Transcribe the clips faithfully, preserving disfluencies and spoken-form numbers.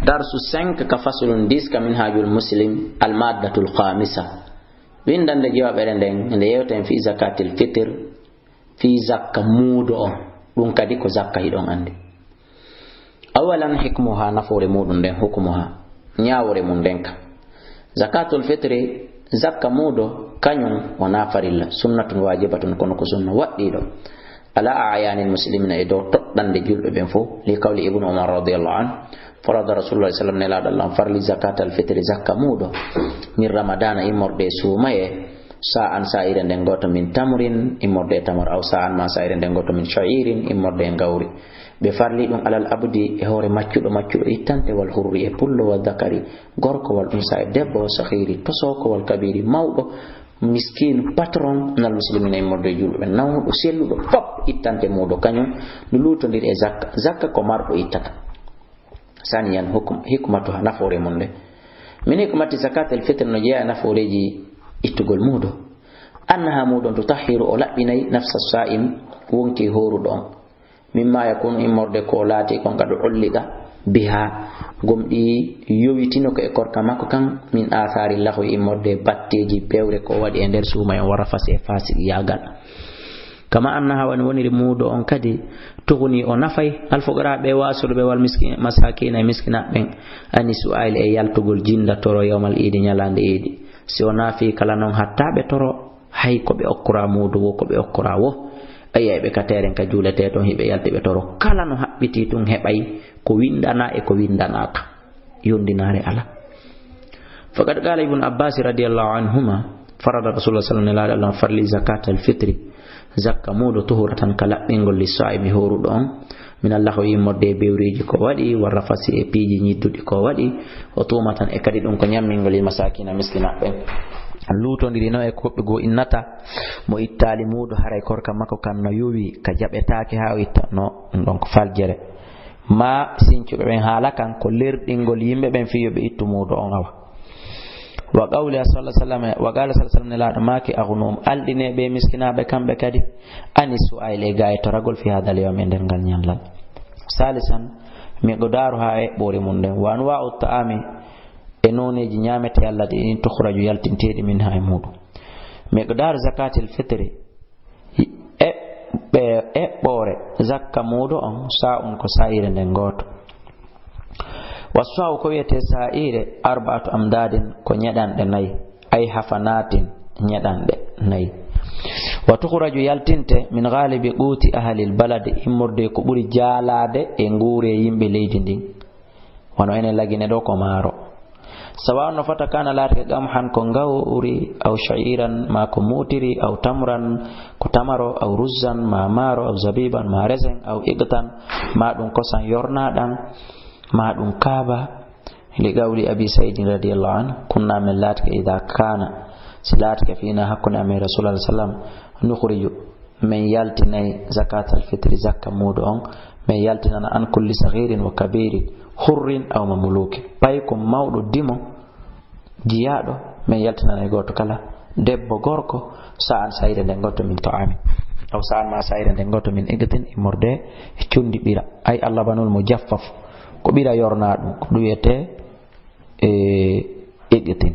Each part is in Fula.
Darsu cinq ka fasulun dix ka Minhajul Muslim, al maddatul khamisa. Windande jowaɓere nden, nde yewten fi zakatil fitr, fi zakka muudo on. Ɗum kadi ko zakka hiɗon andi. Awalan hikmuha, nafoore muɗum nden, hukmuha, ñaawore mum nden ka. Zakatul fitri, zakka muudo, kañum wona farilla, sunnatun wajibatun, kono ko sunna waɗɗiiɗo. Ala a'yanil muslimina, e dow toɗɗande julɓe ɓen fof, li qawli Ibnu Umar radiyallahu anhu, farada Rasulullah sallam, Nelaaɗo Allah on farli zakatal fitri, zakka muudo, min Ramadana, immorde e suumaye, sa'an, sa'ire nden gooto, min tamrin, immorde e tamar, aw sa'an, ma sa'ire nden gooto, min sha'irin, immorde e ngawri. Ɓe farli ɗum alal abdi, e hoore maccuɗo, maccuɗo ittante, wal hurri, e pullo, wal zakari, gorko, wal unsa, e debbo, wal saghiri, tosoko, wal kabiri, mawɗo, miskinu, patron, nal muslimina, immorde e julɓe, nawnuɗo, selluɗo, fop ittante muudo, kañum no luutondiri e zakka. Zakka ko marɗo ittata. Saniyan, hukum-, hikmatuha, nafoore mum nde. Min hikmati zakatil fitr, no jeyaa e nafooreeji ittugol muudo. Annaha, muudo on, tutahhiru, o laɓɓinay, nafsa sa'im, wonki hooruɗo on. Mimma yakunu, immorde ko laati kon, qad ulliqa biha, gom ɗi yowitino ko e korka makko kan, min athari lahwi, immorde batteeji pewre ko waɗi e nder suuma en, wa rafasi, e faasiqiyaagal. Kama annaha, wano woniri muudo on kadi, tughni, o nafay, al fuqara, ɓe waasuɓe, wal miskin, masakina, e miskinaaɓe ɓen, ani su'aali, e yaltugol jinda toro yawmal iidi, ñalaande iidi. Si o nafi kala non hatta ɓe toro, hay ko ɓe okkora muudo wo, ko ɓe okkora wo, a yi'ay ɓe ka teeren ka juuletee ton, hiɓe yalti ɓe toro. Kala no haɓɓitii tun heɓay ko windanaa e ko windanaaka. Yondinaare alaa. Faqad qala Ibnu Abbas radiyallahu anhuma, farada Rasulullah sallallahu alaihi wasallam, farli zakatal fitri, zakka muudo, tuhuratan, ka laɓɓingol, li sa'imi, hooruɗo on, min al lahwi, immorde e bewriiji ko waɗi, wa rafasi, e piiji ñidduɗi ko waɗi, wa tumatan, e kadi ɗum ko ñammingol, lil masakina, miskinaaɓe ɓen. Luutondiri no e ko ɓe goo innata, mo ittaali muudo, haray korka makko kan no yowi, ka jaɓetaake haa o itta, no ɗum ɗon ko faljere. Ma sincuɓe ɓen haala kan ko lerɗingol yimɓe ɓen fii yo ɓe ittu muudo on, awa. Wa qawli sallallahu alaihi wasallam, wa qala sallallahu alaihi wasallam, Nelaaɗo maaki, aghnuhum, alɗinee ɓe miskinaaɓe kamɓe kadi, ani su'aili, e gaa e toragol, fi hadal yawmi, e nder ngal ñallal. Salisan, miqdaaruha, eɓɓoore mum nden, wa anwa'u ta'ami, e nooneeji ñaametee Allah ɗi, ɗin, tukhraju, yaltinteeɗi, minha, e muuɗum. Miqdaaru zakatil fitri, eɓɓe-, eɓɓoore zakka muudo on, sa'un, ko sa'ire nden gooto. Wa sa'u, ko wi'etee sa'ire, arba'atu amdadin, ko ñeɗanɗe nayi, ay hafanatin, ñeɗanɗe nayi. Wa tukhraju, yaltinte, min ghalibi quti ahlil baladi, immorde ko ɓuri jaalaade e nguure yimɓe leydi ndin. Wano enen Lagine ɗo ko maaro. Sawa'un, no fota, kana, laatake, qamhan, ko ngawri, aw sha'iran, ma ko muutiri, aw tamran, ko tamaro, aw ruzzan, ma maaro, aw zabiban, ma resen, aw iqtan, ma ɗum kosan yornaɗan, ma ɗum kaaba. Li qawli Abi Saidin radiyallahu anhu, kunna, min laatake, idha kana, si laatake, fina, hakkunde amen, Rasulullah sallam, nukhriju, min yaltinay zakatal fitri, zakka muudo on, min yaltinana, an kulli saghirin wa kabirin, hurrin aw mamlukin. Payko mawɗo dimo, jiyaaɗo, min yaltinanay gooto kala, debbo, gorko, sa'an, sa'ire nden gooto, min ta'amin. Aw sa'an, ma sa'ire nden gooto, min iqtin, immorde e cundi ɓira. Ay, allabanul mujaffaf, ko ɓira yorna ɗum, ko ɗum wiyetee, e, iqtin.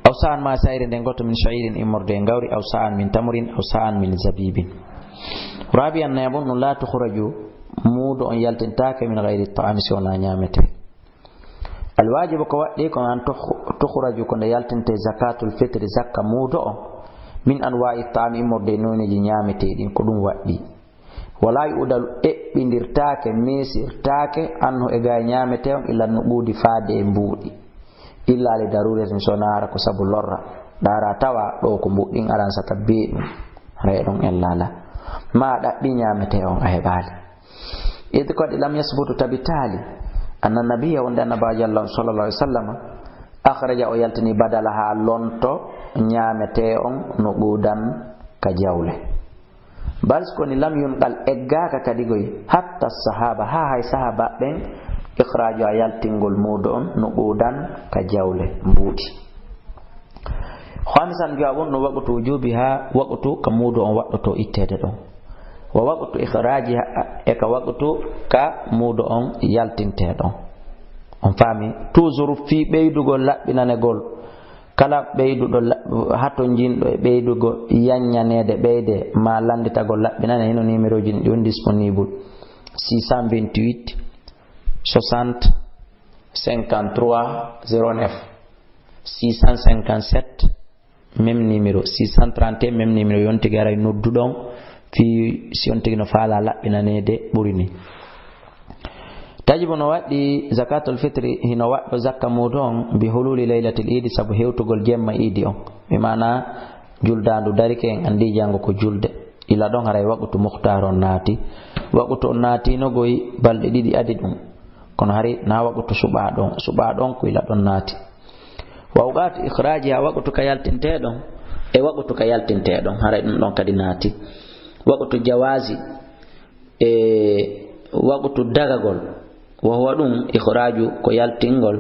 Aw sa'an, ma sa'ire nden gooto, min sha'irin, immorde e ngawri, aw sa'an min tamrin, aw sa'an min zabibin. Rabi'an, nayaɓun, ɗum, la tukhraju, muudo on yaltintaake, min ghayri ta'ami, si wonaa ñaametee. Al wajibu, ko waɗɗii kon, an tukh-, tukhraju, ko nde yaltintee zakatul fitri, zakka muudo on, min anwa'i ta'ami, immorde e nooneeji ñaameteeɗi, ko ɗum waɗɗii. Wala yu'dalu, eɓɓindirtaake, meesirtaake, anhu, e gaa e ñaametee on, illa nuquudi, faade e mbuuɗi. Illa li daruratin, so naara ko sabu lorra. Ɗaara tawa ɗo ko mbuuɗi ɗin aransata bee ɗum. Reeɗon en laala. Ma ɗaɓɓi ñaametee on a heɓaali. Id, ko waɗi, lam yasbutu, tabitaali, anna nabiyya, wonde annabaajo Allah on, sallallahu alaihi wasallam, akhraja, o yaltini, badalaha, lonto ñaametee on, nuquudan, ka jawle. Bal, ko ni, lam yunqal, eggaaka kadi goy, hatta sahaba, haa hay sahaba ɓen, ikhraju, a yaltingol muudo on, nuquudan, ka jawle, mbuuɗi. Khamisan, jowaɓun, no waqtu wujubiha, waqtu ka muudo on waɗɗoto itteede ɗon. Wa waqtu ikhrajiha, e ka waqtu ka muudo on yaltintee ɗon. On faami? Toujours fii ɓeydugol laɓɓinanegol. Kala ɓeyduɗo la-, hatonjinɗo e ɓeydugo yanñaneede ɓeyde, ma lannditagol laɓɓinane, hino numéroji ɗi on disponible. Six cent vingt-huit, soixante, cinquante-trois, zéro neuf. Six cent cinquante-sept, même numéro, six cent trente et un, même numéro, yontigi aray nodduɗon, fii si yontigi no faala laɓɓinaneede ɓuri ni. Tajibu no waɗɗi zakatul fitri, hino waɗɗo zakka muuɗum on, bi hululi laylatil iidi, sabu hewtugol jemma iidi on. Bi maana juldaandu darike, en anndi janngo ko julde. Ila ɗon haray waqtu mukhtar on naati. Waqtu on naati no goy balɗe ɗiɗi adi ɗum. Kono hari na waqtu suɓaa ɗon, suɓaa ɗon ko ila ɗon naati. Wa awqaati ikhraajiha, waqtu ka yaltintee ɗon, e waqtu ka yaltintee ɗon, haray ɗum ɗon kadi naati. Waqtu jawaazi, e waqtu dagagol, wa huwa ɗum ikhraaju ko yaltingol,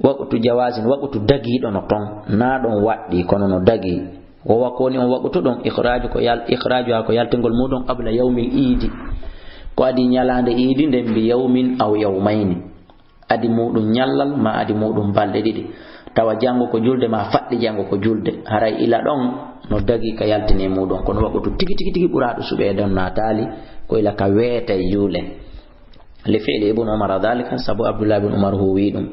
waqtu jawaazin, waqtu dagiiɗo no ton, na ɗon waɗɗi, kono no dagii. Wa huwa ko woni on waqtu ɗon, ikhraaju ko yal-, ikhraajuha ko yaltingol muuɗum qabla yawmil iidi. Ko adi ñalaande iidi nden bi yawmin aw yawmayni. Adi muuɗum ñallal, ma adi muuɗum balɗe ɗiɗi. Tawa janngo ko julde, ma faɗɗi janngo ko julde. Haray ila ɗon no dagii ka yaltine muuɗum. Kono waqtu tigi, tigi, tigi ɓuraaɗo suɓeede on naataali, ko ila ka weetay juule. Li fi'li Ibn Umar dhalika, sabu Abdullah ibn Umar huuwi ɗum.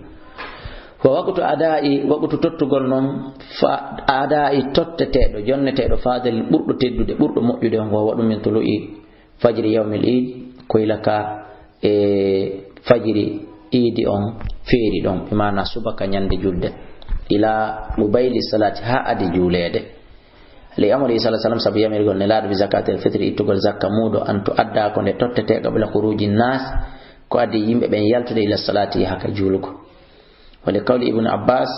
Wa waqtu adaa'i, waqtu tottugol non, fa adaa'i totteteeɗo, jonneteeɗo, fadil ɓurɗo teddude, ɓurɗo moƴƴude on, wa huwa ɗum min tulu'i fajri yawmil iid, ko ila ka e fajiri iidi on feeri ɗon, bi maana subaka ñande julde, ila qubayli salaati, haa adi juuleede. Li amri sallallahu alaihi wasallam, sabu yamirgol Nelaaɗo bi zakatil fitri, ittugol zakka muuɗo, an tu'adda, ko nde tottete, qabla khuruji nas, ko adi yimɓe ɓen yaltude, ila salaati, yaha ka juulugo. Wa li qawli Ibn Abbas,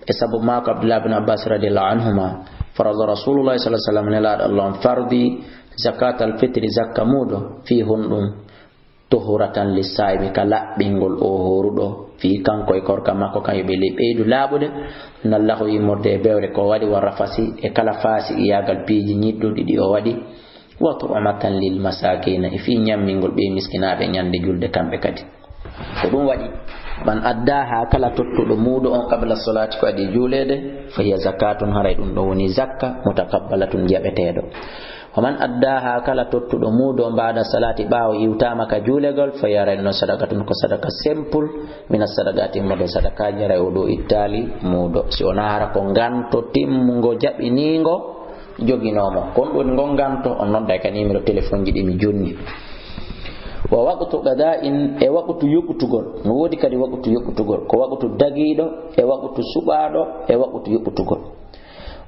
e sabu maako Abdullah ibn Abbas radiyallahu anhuma, farada Rasulullah sallallahu alaihi wasallam, Nelaaɗo Allah on fardi zakatal fitri, zakka muuɗo, fii honɗum, tuhuratan lissaa'imi, ka laɓɓingol o hooruɗo, fii kanko e korka makko kan, yo ɓe le-, ɓeydu laaɓude, nallahu immorde e bewre ko waɗi, wa rafasi, e kala faasiqiyaagal piiji ñiɗɗuɗi ɗi o waɗi, wa tu'matan lil masakina, e fii ñammingol ɓe miskinaaɓe ñande julde kamɓe kadi. Ko ɗum waɗi, man addaha, kala tottuɗo muuɗo on qabla salati, ko adi juuleede, fa hiya zakatun, haray ɗum ɗo woni zakka, mutakabbalatun, jaɓeteeɗo. Wa man addaha, kala tottuɗo muuɗo on ba'da salati, ɓaawo iwtaama ka juulegol, fa hiya, haray no sadakatun, ko sadaka simple, mina sadakati, immorde sadakaaji, haray o ɗo ittaali muuɗo. Si wonaa hara ko nganto timmungo jaɓiniingo, joginoomo. Kon ɗon ngon nganto, on nodday ka numéro téléphone ji ɗi mi jonni. Wa waqtu qada'in, e waqtu yoɓutugol. No woodi kadi waqtu yoɓutugol. Ko waqtu dagiiɗo, e waqtu suɓaaɗo, e waqtu yoɓutugol.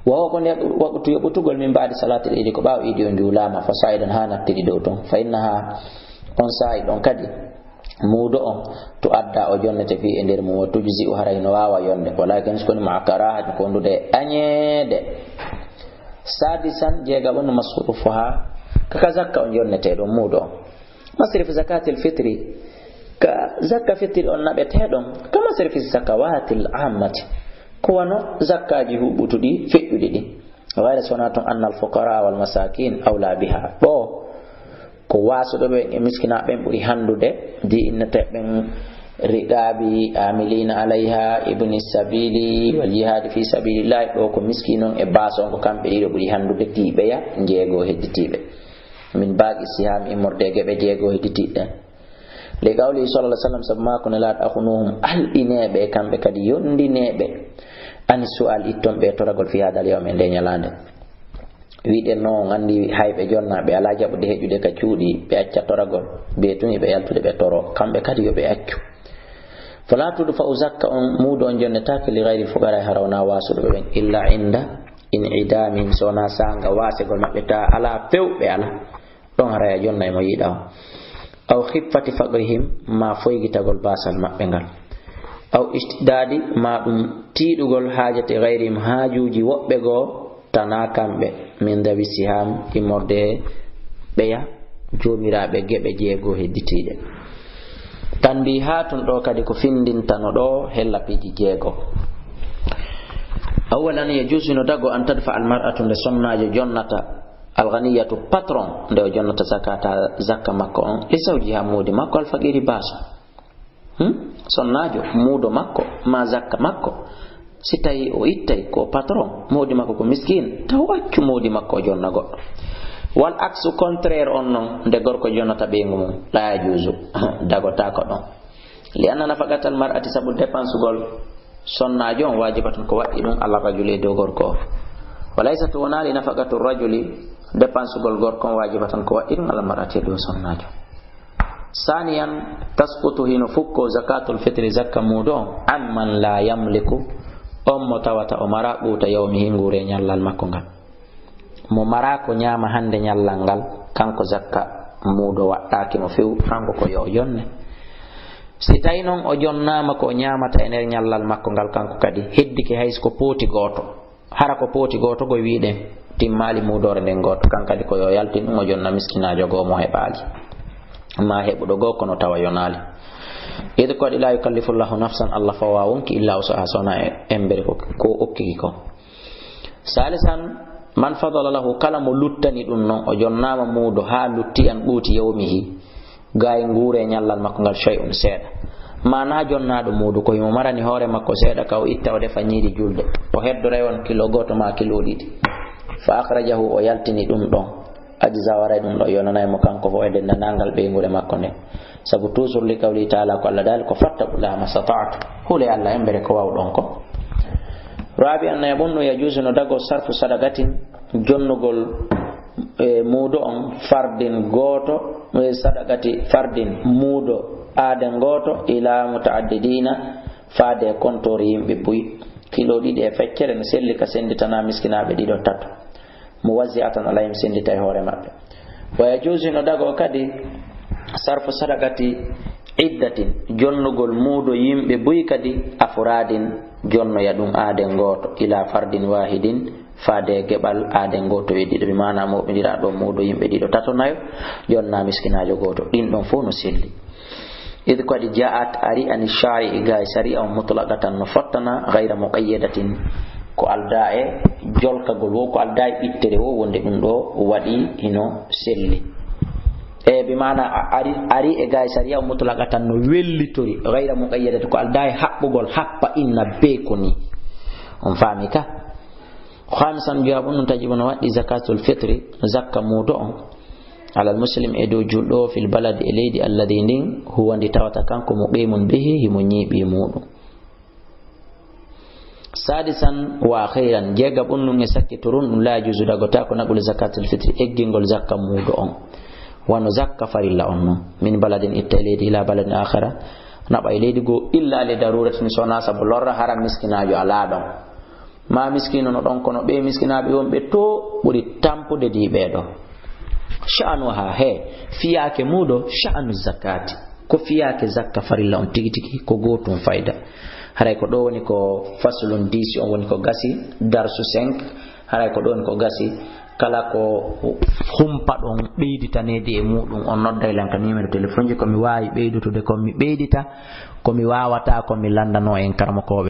Wa huwa, ko nde waqtu yoɓutugol, min ba'di salatil iidi, ko ɓaawo iidi on juulaama, fa sa'idan, haa nattiri dow ton. Fa innaha, on saa'i ɗon kadi, muudo on, to adda o jonnete fii e nder mum, wa tujzi'u, haray no waawa yonde, walakin, so koni, ma'a karahati, ko wondude e añeede. Sadisan, jeegaɓo, no masrufuha, kaka zakka on jonnete ɗon muudo on. Masrif zakatil fitri, ka zakka fitri on naɓete ɗon, ka masrif zakawatil ammati, ko wano zakkaaji huɓɓutuɗi feƴƴuɗi ɗin. Wayre sona tun annal fuqara wal masakin awla biha. Ɗo, ko waasuɗo ɓen e miskinaaɓe ɓen ɓuri handude, di innete ɓen riqaabi amilina alayha, ibni sabili, wal jihadi fi sabilillah. Ɗo ko miskinon e baaso on, ko kamɓe ɗiɗo ɓuri handude, tiiɓeya, jeego hedditiiɓe. Min baaqi siham, immorde e geɓe jeego hedditiiɗe ɗen. Li qawli sallallahu alaihi wasallam, sabu maako Nelaaɗo, akhunuhum, alɗineeɓe, kamɓe kadi yondineeɓe, ani su'al, itton ɓe toragol, fi hadal yawmi, e nde ñalaande. Wiɗen no on anndi hayɓe jonna, ɓe alaa jaɓude heƴude ka cuuɗi, ɓe acca toragol, be tun ɓe yaltude ɓe toro, kamɓe kadi yo ɓe accu. Fala tudfa'u, zakka on muudo on jonnetaake, li ghayril fuqara, hara wonaa waasuɓe ɓen, illa inda in'idamihim, so wonaa saanga waasegol maɓɓe, ta alaa few ɓe alaa. Ɗon haray a jonnay mo yiɗaa on. Aw khiffati faqrihim, ma foygitagol baasal maɓɓe ngal. Aw ishtidadi, ma ɗum tiiɗugol haajati ghayrihim, haajuuji woɓɓe goo, tanaa kamɓe, min dawi siham, immorde ɓeya, joomiraaɓe geɓe jeego hedditiiɗe. Tanbihatun, ɗo kadi ko findintano ɗo hella piiji jeego. Awwalan, yajuzu, no dago, an tadfa al mar'atu, nde sonnaajo jonnata, al ghaniyatu, patron, nde o jonnata zakata, zakka makko on, li zawjiha, moodi makko, al faqiri, baaso. Hmm? Sonnaajo, muudo makko, maa zakka makko, si tawi o ittay ko patron, moodi makko ko miskin, taw accu moodi makko o jonna goɗɗo. Wal aksu, contraire on non, nde gorko jonnata ɓeyngu mum, laa yajuuzu, dagotaako ɗon. Li anna nafaqatal mar'ati, sabu dépensugol sonnaajo on waajibatun ko waɗɗi ɗum ala rajuli e dow gorko o. Wa laysat, wonaali nafaqatu rajuli, dépensugol gorko on waajibatun ko waɗɗi ɗum ala mar'ati e dow sonnaajo. Saniyan, tasqutu, hino fukko zakatul fitri, zakka muudo on, amman la yamliku, on mo tawata o mara quuta yawmihi, nguure ñallal makko ngal. Mo mara ko ñaama hande ñallal ngal, kanko zakka muudo waɗɗaaki mo few, kanko ko yo o jonne. Si tawi non o jonnaama ko o ñaamata e nder ñallal makko ngal, kanko kadi heddike hay so ko pooti gooto. Hara ko pooti gooto ko wi'uɗen timmaali muudoore nden gooto, kan kadi ko yo yaltin ɗum o jonna miskinaajo goo mo heɓaali. Maa heɓuɗo goo kono tawa yonaali. Id ko waɗi la yukallifu llahu nafsan, Allah fawaa wonki illa wusaha, sona e embere ko, ko okkiki ko. Salisan, man fadala lahu, kala mo luttani ɗum non, o jonnaama muudo haa lutti an quuti yawmihi, gaay nguure ñallal makko ngal shay'un seeɗa. Maanaa jonnaaɗo muudo ko himo marani hoore makko seeɗa ka o itta o defa ñiiri julde. O heddoray on kilo gooto maa kilo ɗiɗi. Fa akhrajahu, o yaltini ɗum ɗon. Ajza, waray ɗum ɗon yonanay mo kanko fof e denndaangal ɓeynguure makko nde. Sabu toujours li qawli taala ko Allah daali ko fattaqullaha mastata'tu. Hule Allah embere ko wawɗon ko. Rabi an, nayaɓun no yajuusu no dago sarfu sadaqatin, jonnugol, e, muudo on, fardin gooto, e, sadaqati fardin muudo aaden gooto, ila muta'addidina, faade e kontoori yimɓe buy. Kilo ɗiɗi e feccere no selli ka senditana miskinaaɓe ɗiɗo tato. Muwazzi'atan alayhim, sendita e hoore maɓɓe. Wa yajuusu no dago kadi sarfu sadaqati iddatin, jonnugol muudo yimɓe buy kadi afraadin, jonnoya ɗum aaden gooto, ila fardin waahidin, faade e geɓal aaden gooto e ɗiɗo, bi maana mooɓindira ɗo muudo yimɓe ɗiɗo, tato, nayo, jonna miskinaajo gooto. Ɗin ɗon fof no selli. Id ko waɗi ja'at ari ani shari'i gaay sari'a on mutlaqatan no fottana, ghayra muqayyadatin, ko aldaa e jolkagol wo, ko aldaa e ɓittere wo, wonde ɗum ɗo waɗi hino selli. E bi maana a-, ari, ari e gaay sariya o mutlaqatan no wellitori, ghayra muqayyadati, ko aldaa e haɓɓugol, happa inna be ko ni. On faami ka? Khamisan, jawabu nun tajibu no waɗɗi zakatul fitri, zakka muudo on, alal muslim e dow julɗo, fil baladi e leydi, alladi ndin, huwa ndi tawata kanko, muqimun bihi, himo ñiiɓi muuɗum. Sadisan wa akhiran, jeegaɓun nun e sakkitorun, ɗum la yajuuzu dagotaako naqlu zakatul fitri, eggingol zakka muudo on. Wano zakka farilla on non. Min baladin itta e leydi ila baladin akhara, naɓa e leydi goo illa li daruratin, sona sabu lorra hara miskinaajo alaa ɗon. Ma miskino no ɗon kono ɓe miskinaaɓe wonɓe to ɓuri tampude di ɓee ɗo. Sha'anuha he, fiyaake muudo sha'anu zakati. Ko fiyaake zakka farilla on tigi tigi ko gootum fayda. Haray ko ɗo woni ko faslun dix on woni ko gasi, darsu cinq. Haray ko ɗo woni ko gasi. Kala ko humpa ɗon ɓeyditaneede e muuɗum, on nodday lan ka numéro téléphone ji. Ko mi waawi ɓeydutude kon mi ɓeydita, ko mi waawataa kon mi lanndano en karamokooɓe.